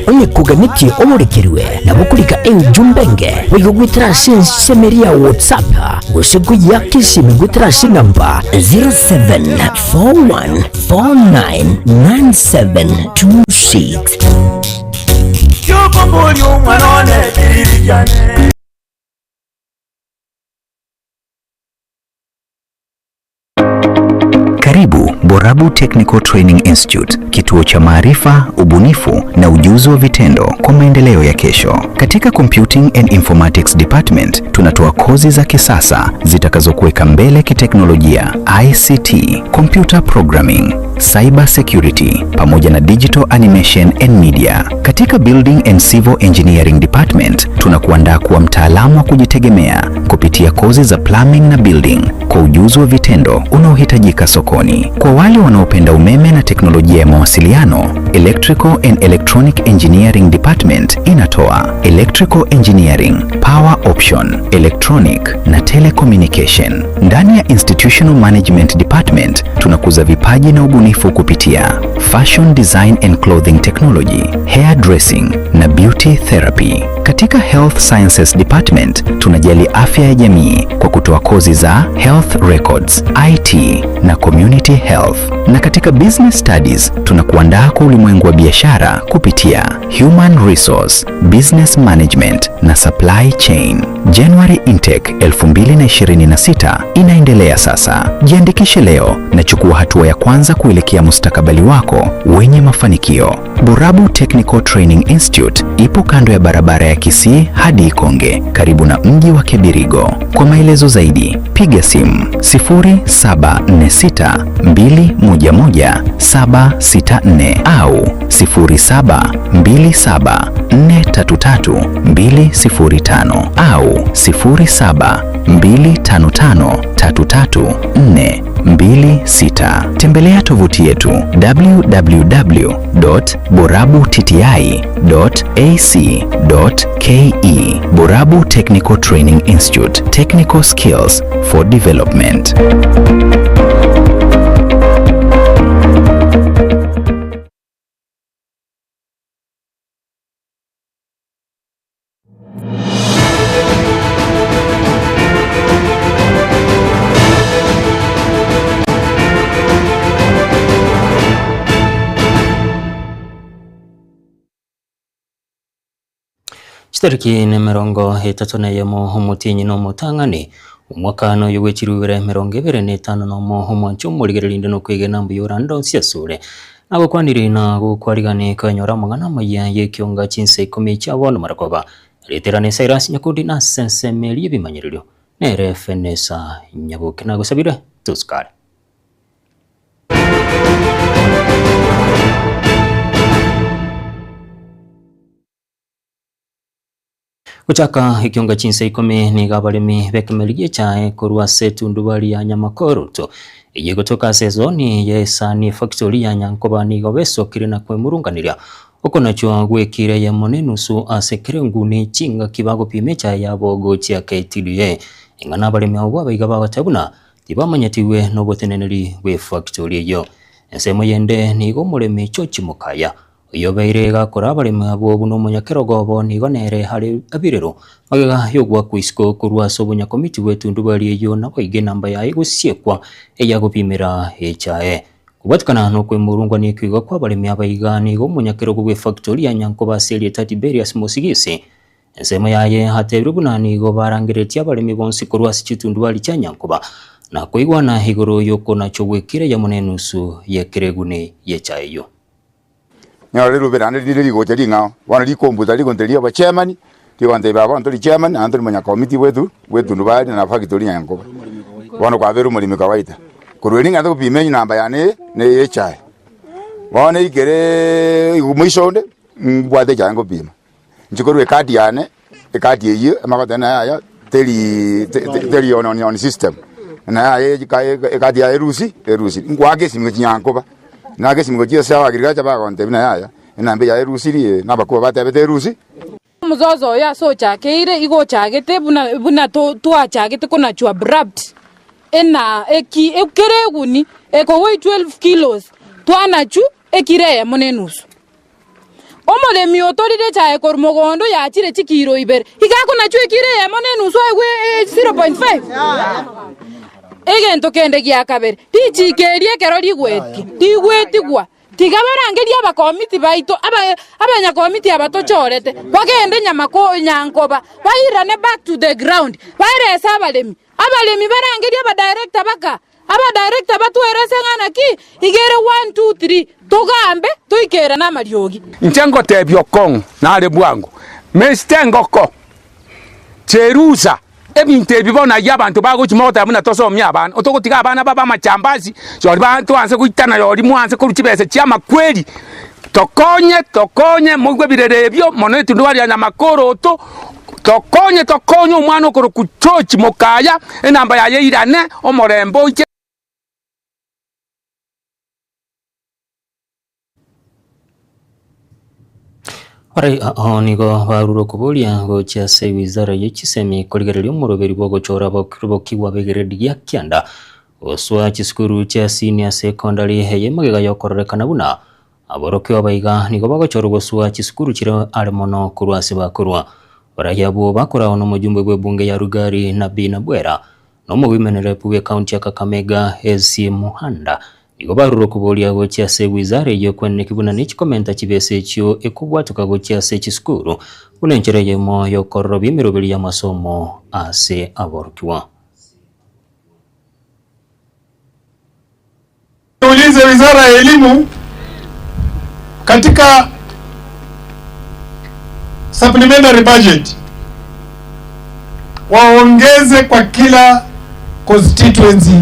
Onye koganetie oborekerwe, nabo okorika eujumbenge boigo goetera ase ensemo eria ya WhatsApp gose koyiaka esimi goetera ase enamba 0741499726. Kiokomboria omwana one kiriri kiane. Karibu Borabu Technical Training Institute, kituo cha maarifa, ubunifu na ujuzi wa vitendo kwa maendeleo ya kesho. Katika Computing and Informatics Department tunatoa kozi za kisasa zitakazokuweka mbele kiteknolojia, ICT, computer programming, cyber security pamoja na digital animation and media. Katika Building and Civil Engineering Department tunakuandaa kuwa mtaalamu wa kujitegemea kupitia kozi za plumbing na building kwa ujuzi wa vitendo unaohitajika sokoni. Kwa wale wanaopenda umeme na teknolojia ya mawasiliano, Electrical and Electronic Engineering Department inatoa Electrical Engineering, Power Option, Electronic na Telecommunication. Ndani ya Institutional Management Department tunakuza vipaji na ubunifu kupitia Fashion Design and Clothing Technology, Hair Dressing na Beauty Therapy. Katika Health Sciences Department tunajali afya ya jamii kwa kutoa kozi za Health Records, IT na Community Health. Na katika Business Studies tunakuandaa kwa ulimwengu wa biashara kupitia Human Resource, Business Management na Supply Chain. January Intake 2026 inaendelea sasa. Jiandikishe leo na chukua hatua ya kwanza kuelekea mustakabali wako wenye mafanikio. Borabu Technical Training Institute ipo kando ya barabara ya Kisii hadi Ikonge, karibu na mji wa Kebirigo. Kwa maelezo zaidi, piga simu 0746 211 764 au 0727 433 205 au 0725 533 426. Tembelea tovuti yetu www.borabutti.ac.ke. Borabu Technical Training Institute, Technical Skills for Development. Chitariki nemerongo etato na eyemo omotienyi na omotang'ani, omwaka noyo bwe chilifu ibere emerongo ebere na etano nomo, omwancho omorigereria inde nokwegena mbuya orande onsi asore. Nagokwanire na gokwarigani konyora amang'ana amaya y'ekionga chinsa ikomi chia bono maragoba. Riterane Cyrus Nyakundi na ase ensemo eria ebimanyererio nere Fenesa Nyaboke nagosabire tosukare. Gochaka ekionga chinsa ikomi nigo abaremi b'ekemeri gi'echae korwa ase etundubari ya Nyamakoroto, eyio egotoka ase ezoni ya Esani efactori ya Nyankoba nigo besokire na kwemurunganeria okonachwa gw'ekiro eyemo na enusu ase kera enguni chingaki bagopima echae yabo gochia KTDA. Ing'ana abaremi abwo abaiga bagoteba buna tibamanyetigwe noboteneneri bw'efactori eyio. Ensemo yende nigo omoremi George Mokaya Oyobeire gakora abaremi abwo buna omonyakerogo obo nigo nere are abirero magega y'ogoakwa isiko korwa ase obonyakomiti bw'etundubari eyio naboigo enamba yaye gosiekwa eyagopimera echae. Kobwatikana nokwemurungwa nekiuga kw'abaremi aba iga nigo omonyakerogo bw'efactori ya Nyankoba ase erieta Tiberius Mosigisi ensemo yaye atebire buna nigo barangereretie abaremi bonsi korwa ase chitundubari chia Nyankoba na koigwana igoro y'okonachwa gw'ekiro eyemo na enusu y'ekereguni y'echae eyio. Nyora rirube naende rire rigocha ring'ao, bono rikombuta rigonteria obochairman, rigontebia baba bono tori chairman naende tori monyakomiti bwetu bw'etundubari na factory ya Nyankoba. Bono kwabeire omoremi kawaida. Korwa erio ng'ende gopima enamba yane eye na eye echae. Bono eikereeee igo moiso onde, mbwate echae ngopima. Inche korwa ekadi yane, ekadi eyio amagoteba ng'a yaya teri teri on on system, na yaya ekadi yaye erusi erusiri. Nkoaka esimi gochia Nyankoba, naaka esimi gochia ase abagirigacha bagontebia buna yaya, enamba eye yaye erusiri na abakubwa batebete erusi. Omososo oyo ase ochakeire igo ochagete buna buna twachagete konachwa abrupt, ena eki kera eguni ekoweigh 12 kilos, twanachwa ekiro eyemo na enusu. Omoremi otorire echae korwa mogondo yachire chikiro ibere, iga akonachwa ekiro eyemo na enusu aegwe 0.5. Egento kende gia kabere, richiiko eri ekero rigwetie, rigwetigwa, tiga barangerie abakomiti baito, abanyakomiti aba tochorete, bagende nyamako nyankoba, bairane back to the ground, baerese abaremi. Abaremi barangerie abadirector baka, abadirector batwerese ng'a naki, iga ere one, two, three, togambe toikerane amariogi. Inche ngotebia okong'u nare bwango, mesite engoko, cherusa ebinto ebi bono ayio abanto bagochia mogoteba buna tosomie abana, otogotiga abana babe amachambasi, yori twanse goitana yori mwanse korwa chibesa chi'amakweri, tokonye tokonye moigwe ebirero ebio mono etundubari ya nyamakoroto. Tokonye, tokonye omwana okorokwa George Mokaya, enamba yaye eirane, omorembe oiche. Ore ao nigo barure okoboria gochia ase ewizara ye chisemi korigereria omoroberi bw'ogochora abokigwa b'egrade gia kianda gosoa chisukuru chia senior secondary eye magega y'okororekana buna Aborokigwa abaiga nigo bagochorwa gosoa chisukuru chire are mono korwa ase bakorwa. Baragia abwo bakoragwa nomojumbe bw'ebunge ya Lugari Nabii Nabwera na omogoimenerepu bw'ecounty ya Kakamega SC Muhanda nigo barure okoboria gochia ase ewizara eyio ekweneneki buna nechikomenta chibesa echio ekobwatoka gochia ase chisukuru buna enchera eyemo yokororobia emeroberi y'amasomo ase aborokigwa. Niulize Wizara ya Elimu katika supplementary budget waongeze kwa kila constituency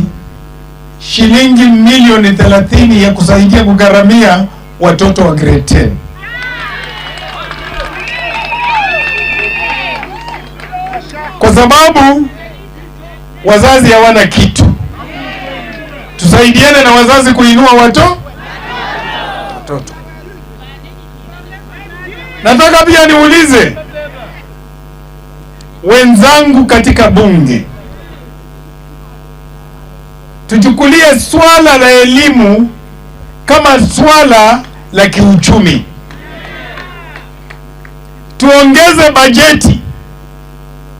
shilingi milioni 30 ya kusaidia kugharamia watoto wa grade 10. Kwa sababu wazazi hawana kitu. Tusaidiane na wazazi kuinua watoto. Nataka pia niulize wenzangu katika bunge, tuchukulie swala la elimu kama swala la kiuchumi, tuongeze bajeti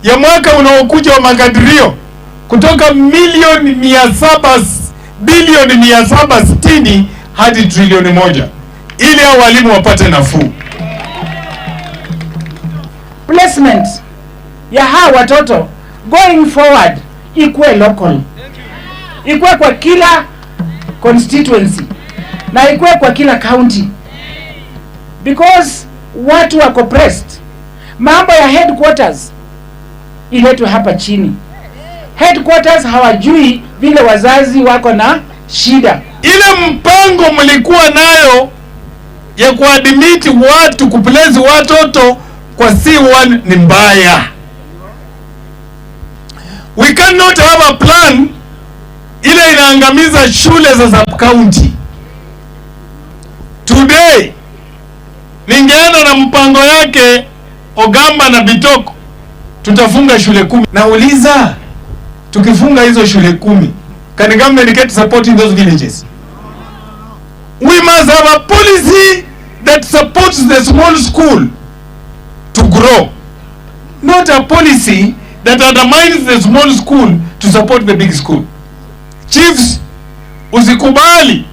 ya mwaka unaokuja wa makadirio kutoka milioni mia saba bilioni 760 hadi trilioni moja ili hao walimu wapate nafuu. Placement ya hawa watoto going forward ikuwe local, ikuwe kwa kila constituency na ikuwe kwa kila county, because watu wako pressed. Mambo ya headquarters iletwe hapa chini. Headquarters hawajui vile wazazi wako na shida. Ile mpango mlikuwa nayo ya kuadmiti watu kuplace watoto kwa C1 ni mbaya. We cannot have a plan ile inaangamiza shule za sub county. Today ningeenda na mpango yake Ogamba na Bitoko, tutafunga shule 10. Nauliza, tukifunga hizo shule 10, can government get support in those villages? We must have a policy that supports the small school to grow, not a policy that undermines the small school to support the big school. Chiefs, usikubali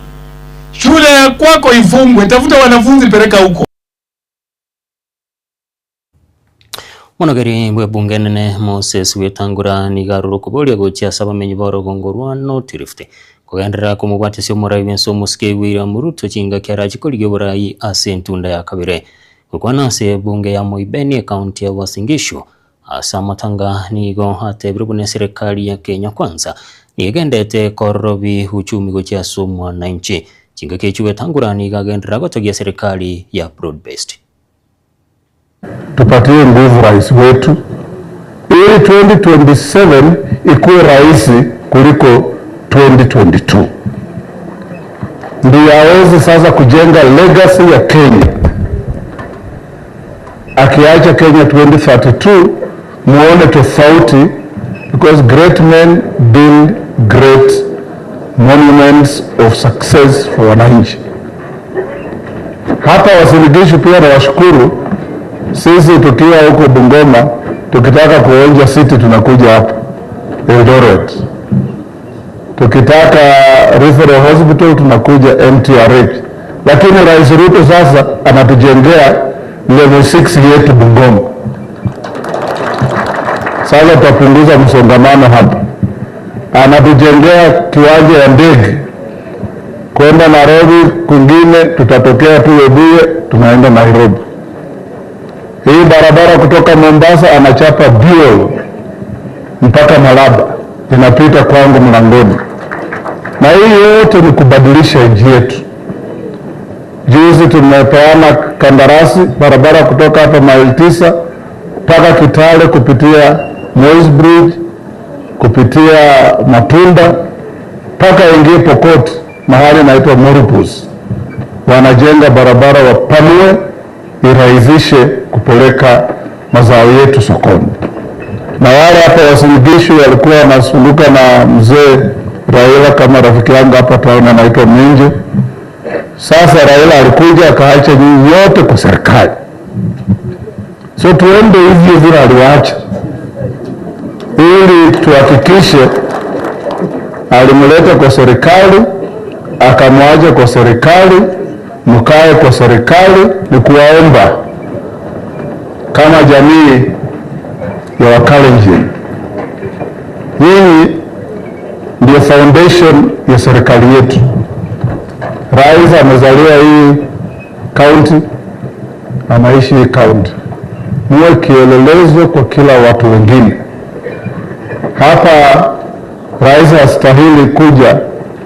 shule ya kwako ifungwe, tafuta wanafunzi peleka huko. Monogeri bw'ebunge enene Moses Wetangula nigo arure okoboria gochia ase abamenyi b'orogongo rwa North Rift kogenderera komobwatisia omorai bw'ense omosike William Ruto chingaki arache korigia oborai ase entunda ya kabere. Gokwana ase ebunge ya Moibeni ekaunti ya Uasin Gishu ase amatanga nigo atebire buna eserekari ya Kenya Kwanza nigo egendete kororobi uchumi gochia ase omwananchi. Chingaki echio Wetangula nigo agenderera gotogia eserekari ya Broad Based. Tupatie nguvu rais wetu ili 2027 ikuwe rahisi kuliko 2022, ndiyo aweze sasa kujenga legacy ya Kenya. Akiacha Kenya 2032, muone tofauti, because great men build great monuments of success for wananchi. Hapa Uasin Gishu pia nawashukuru, sisi tukiwa huko Bungoma tukitaka kuonja city tunakuja hapa Eldoret, tukitaka referral hospital tunakuja MTRH, lakini Rais Ruto sasa anatujengea level 6 yetu Bungoma. Sasa tutapunguza msongamano hapa. Anatujengea kiwanja ya ndege kwenda Nairobi, kwingine tutatokea tu Webuye, tunaenda Nairobi. Hii barabara kutoka Mombasa anachapa dual mpaka Malaba, inapita kwangu mlangoni, na hii yote ni kubadilisha nchi yetu. Juzi tumepeana kandarasi barabara kutoka hapa maili 9 mpaka Kitale kupitia Moi's Bridge kupitia Matunda mpaka ingie Pokot mahali inaitwa Morupus. Wanajenga barabara wapanue, irahisishe kupeleka mazao yetu sokoni. Na wale hapa Uasin Gishu walikuwa wanasumbuka na mzee Raila kama rafiki yangu hapa town anaitwa Minjo. Sasa Raila alikuja akaacha nyinyi yote kwa serikali, so tuende hivyo vile aliwaacha, ili tuhakikishe alimleta kwa serikali, akamwacha kwa serikali, mkae kwa serikali. Ni kuwaomba kama jamii ya Wakalenjin, nyinyi ndio foundation ya serikali yetu. Rais amezaliwa hii county, anaishi hii county. Muwe kielelezo kwa kila watu wengine. Hapa rais hastahili kuja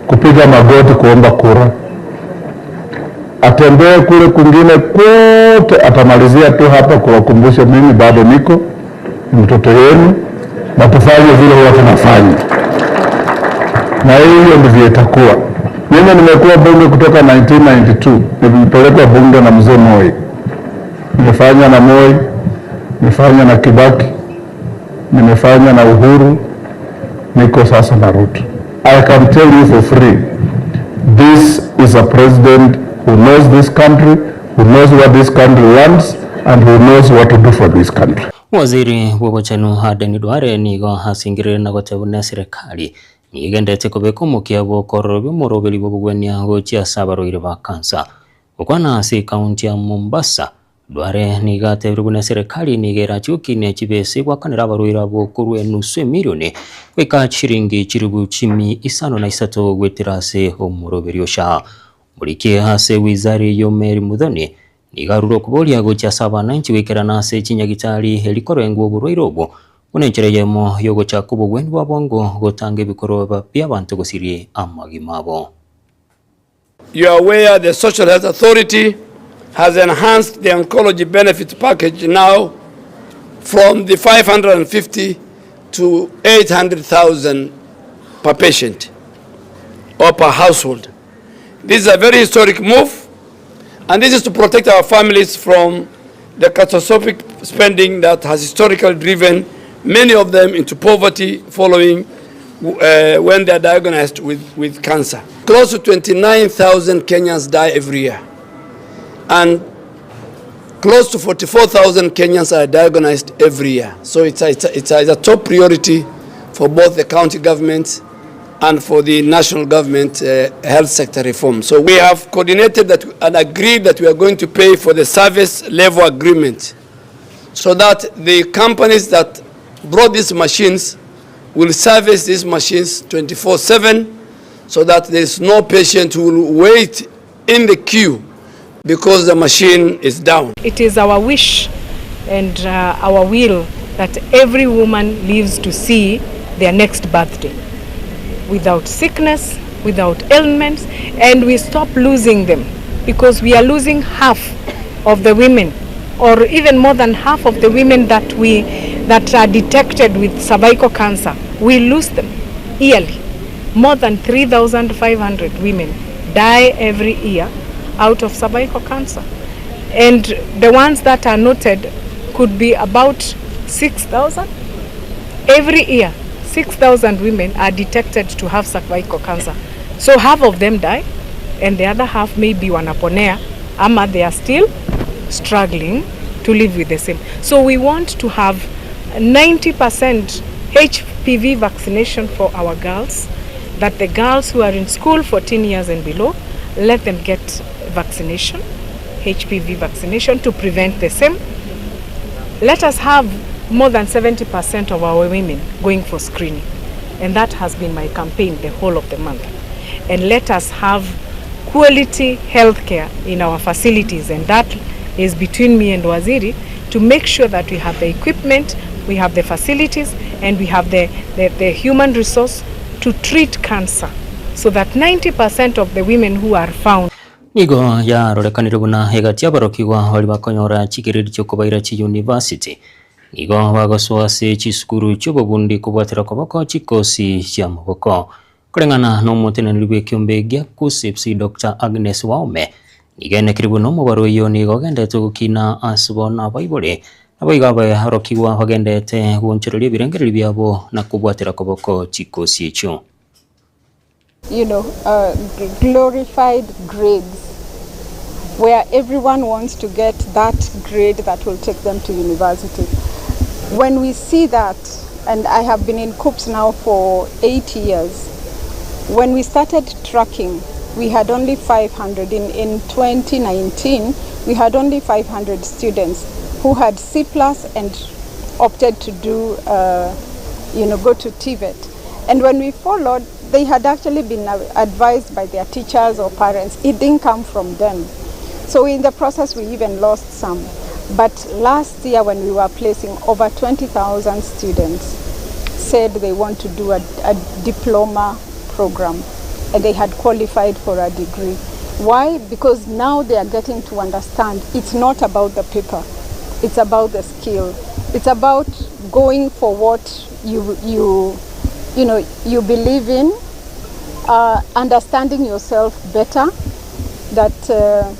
kupiga magoti kuomba kura, atembee kule kwingine kote, atamalizia tu hapa kuwakumbusha, mimi bado niko ni mtoto wenu, na tufanye vile huwa tunafanya, na hivyo ndivyo itakuwa. Mimi nimekuwa bunge kutoka 1992, nilipelekwa bunge na mzee Moi, nimefanya na Moi, nimefanya na Kibaki, nimefanya na Uhuru, niko sasa na Ruto. I can tell you for free, this is a president who knows this country, who knows what this country wants, and who knows what to do for this country. Waziri bw'obochenu Aden Duale nigo asingirire na gotebwa na eserekari nigo egendete kobeka omokia bw'okororobia omoroberi bw'obogwenia gochia ase abarwaire ba cancer. Gokwana ase ekaunti ya Mombasa, Duale nigo atebire buna eserekari nigo erachie gokinia chibesa gwakanera abarwaire abwo korwa enusu emilioni goika chiringi chiribu chimi isano na isato goetera ase omoroberi o SHA. Morikie ase wizara eyio Mary Muthoni nigo arure okoboria gochia ase abananchi goikerana ase chinyagitari erikorengwa oborwaire obwo buna enchera eyemo yogochaka obogweni bwa bwango gotanga ebikorwa bia abanto gosiria amagima abo. You are aware the Social Health Authority has enhanced the oncology benefit package now from the 550 to 800,000 per patient or per household. This is a very historic move, and this is to protect our families from the catastrophic spending that has historically driven many of them into poverty following when they are diagnosed with cancer. Close to 29,000 Kenyans die every year, and close to 44,000 Kenyans are diagnosed every year. So it's a top priority for both the county governments and for the national government health sector reform. So we have coordinated that and agreed that we are going to pay for the service level agreement so that the companies that brought these machines will service these machines 24/7 so that there is no patient who will wait in the queue because the machine is down. It is our wish and our will that every woman lives to see their next birthday without sickness, without ailments, and we stop losing them, because we are losing half of the women, or even more than half of the women that are detected with cervical cancer. We lose them yearly. More than 3,500 women die every year out of cervical cancer. And the ones that are noted could be about 6,000. Every year, 6,000 women are detected to have cervical cancer. So half of them die, and the other half maybe wanaponea. Ama they are still struggling to live with the same. So we want to have 90% HPV vaccination for our girls, that the girls who are in school 14 years and below, let them get vaccination, HPV vaccination to prevent the same. Let us have more than 70% of our women going for screening. And that has been my campaign the whole of the month. And let us have quality health care in our facilities. And that is between me and Waziri to make sure that we have the equipment, we have the facilities, and we have the, the, the human resource to treat cancer so that 90% of the women who are found Nigo yarorekanire buna egati y'aborokigwa baria bakonyora chigrade chiokobaira chiyunivasiti, nigo bagosoa ase chisukuru chi'obobundi kobwatera koboko chikosi chi'amaboko. Koreng'ana nomoteneneri bw'ekiombe gia KUCCPS Doctor Agnes Waume, nigo enekire buna omobaro oyio nigo ogendete gokina ase bono abaibori, naboigo abaorokigwa bagendete goonchoreria ebirengererio biabo na kobwatera koboko chikosi echio. you know, uh, glorified grades where everyone wants to get that grade that will take them to university. When we see that, and I have been in KUCCPS now for eight years, when we started tracking, we had only 500. In, in 2019, we had only 500 students who had C plus and opted to do, uh, you know, go to TVET. And when we followed, they had actually been advised by their teachers or parents. It didn't come from them. So in the process, we even lost some. But last year, when we were placing over 20,000 students, said they want to do a, a diploma program and they had qualified for a degree. Why? Because now they are getting to understand it's not about the paper, it's about the skill. It's about going for what you, you, you know, you believe in, uh, understanding yourself better, that uh,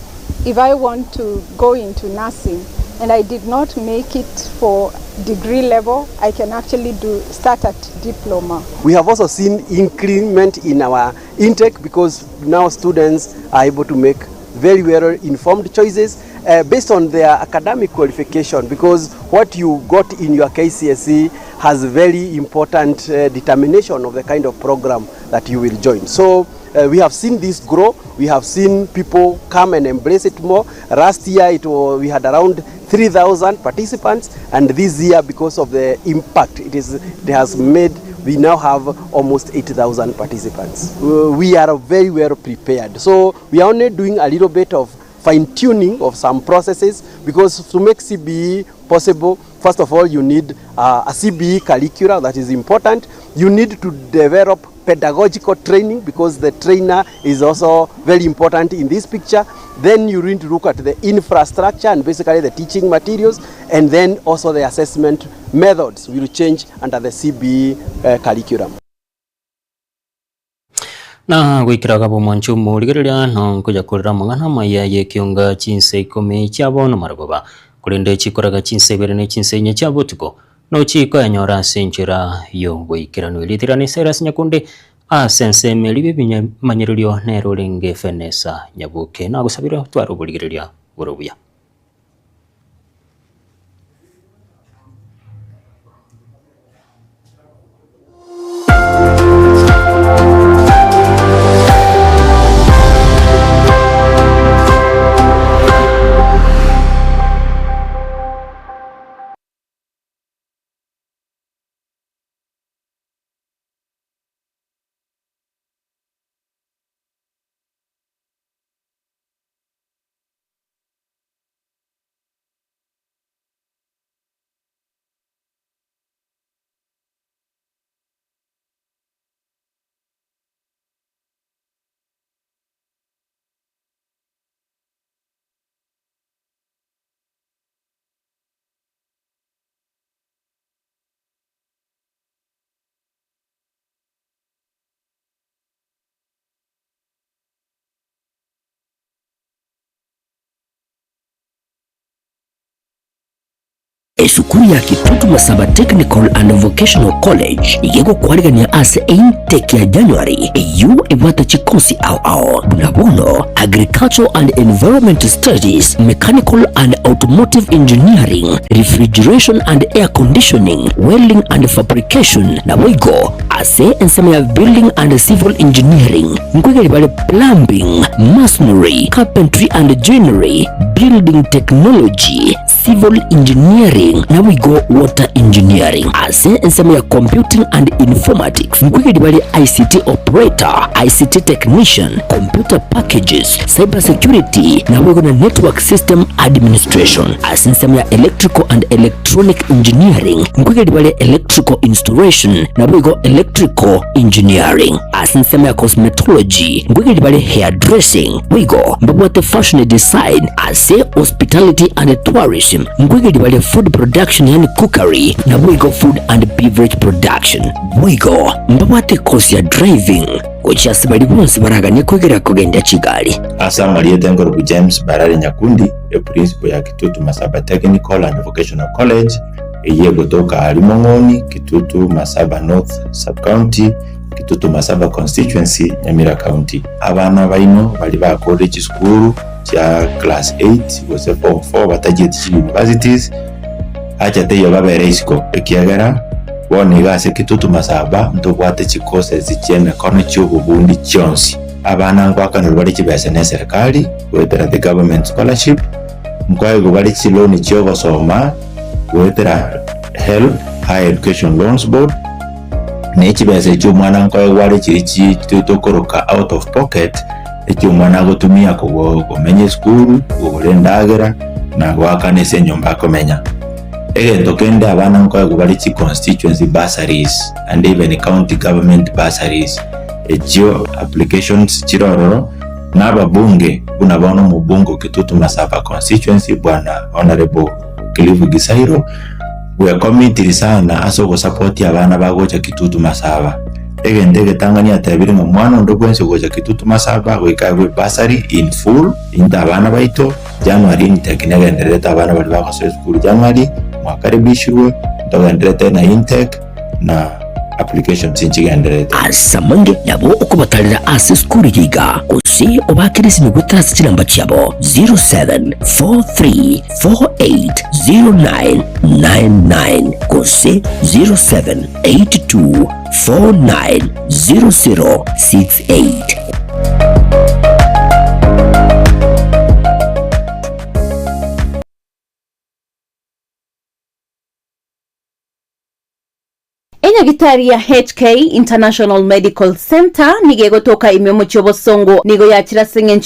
if I want to go into nursing and I did not make it for degree level, I can actually do start at diploma. We have also seen increment in our intake because now students are able to make very well informed choices uh, based on their academic qualification because what you got in your KCSE has very important uh, determination of the kind of program that you will join. So uh, we have seen this grow. We have seen people come and embrace it more. Last year it was, we had around 3,000 participants and this year because of the impact it, is, it has made we now have almost 8,000 participants. Uh, we are very well prepared. So we are only doing a little bit of fine tuning of some processes because to make CBE possible, first of all, you need uh, a CBE curricula that is important. You need to develop pedagogical training because the trainer is also very important in this picture. Then you need to look at the infrastructure and basically the teaching materials and then also the assessment methods will change under the CBE uh, curriculum. Na goikera gabo omwancho omorigereria nonkonya korera amang'ana amaya y'ekionga chinsa ikomi chia bono marogoba, korende chikoraga chinsa ibere ne chinsa inye chia botuko, nochikoyanyora ase enchera y'ogoikeranwa. Erieta riane Cyrus Nyakundi ase ensemo eria b'ebimanyererio nere orenge Fenesa Nyaboke. Nagosabire otware oborigereria bore obuya. Esukuru ya Kitutu Masaba Technical and Vocational College nigo egokwarigania ase eintake ya January eyio ebwate chikosi ao ao buna bono Agricultural and Environment Studies, Mechanical and Automotive Engineering, Refrigeration and Air Conditioning, Welding and Fabrication naboigo ase ensemo ya Building and Civil Engineering nkoigeri bare Plumbing, Masonry, Carpentry and Joinery, Building Technology, Civil Engineering naboigo Water Engineering. Ase ensemo ya Computing and Informatics nkoigeria bare ICT Operator, ICT Technician, Computer Packages, Cyber Security naboigo na Network System Administration. Ase ensemo ya Electrical and Electronic Engineering nkoigeria bare Electrical Installation naboigo Electrical Engineering. Ase ensemo ya Cosmetology nkoigeria bare Hairdressing boigo mbabwate Fashion Design. Ase Hospitality and Tourism nkoigeria bare Food Production yaani Cookery naboigo Food and Beverage Production. Boigo mbabwate ekosi ya Driving gochia ase baria bonsi baraganie koigeria kogendia chigari. Ase amarieta enkorubu James Barare Nyakundi, eprincipo ya Kitutu Masaba Technical and Vocational College, eyio egotoka aaria Mong'oni, Kitutu Masaba North Sub-County, Kitutu Masaba Constituency, Nyamira County. Abana baino baria bakorire chisukuru chia class 8 gose form 4 batachieti chi universities, acha teiyo babere isiko ekiagera bono iga ase Kitutu Masaba ntobwate chi courses chi'emekono chi'obobundi chionsi. Abana nkoakanerwa bare chibesa ne serikali goetera the government scholarship, nkoegwa bare chiloan chi'ogosoma goetera HELB, Higher Education Loans Board, ne chibesa echio omwana nkoegwa are chiria chi tokoroka out of pocket, eki omwana agotumia komenya esukuru, kogora endagera, na goakana ase enyomba akomenya. Egento kende abana nkoegwa bare chi constituency bursaries and even county government bursaries, echio applications chire ororo, na ababunge buna bono omobunge o Kitutu Masaba constituency bwana Honourable Cliff Gisairo, bwekomitiri sana ase ogosapotia abana bagocha Kitutu Masaba. Egento egetang'ani atebire ng'a omwana onde bwensi ogocha Kitutu Masaba goika aegwe ebursary in full, inte abana baito, January intake negendererete abana baria bagosoa esukuru January, mwakaribishirwe, ntogendererete na intake na applications nchigendererete. Ase amange nabo okobatarera ase esukuru eye iga, gose obaakere esimi goetera ase chinamba chiabo 0743 480999 gose 0782490068. Enyagitari ya HK International Medical Centre nigo egotoka ime omochie o Bosongo nigo yachire ase eng'encho.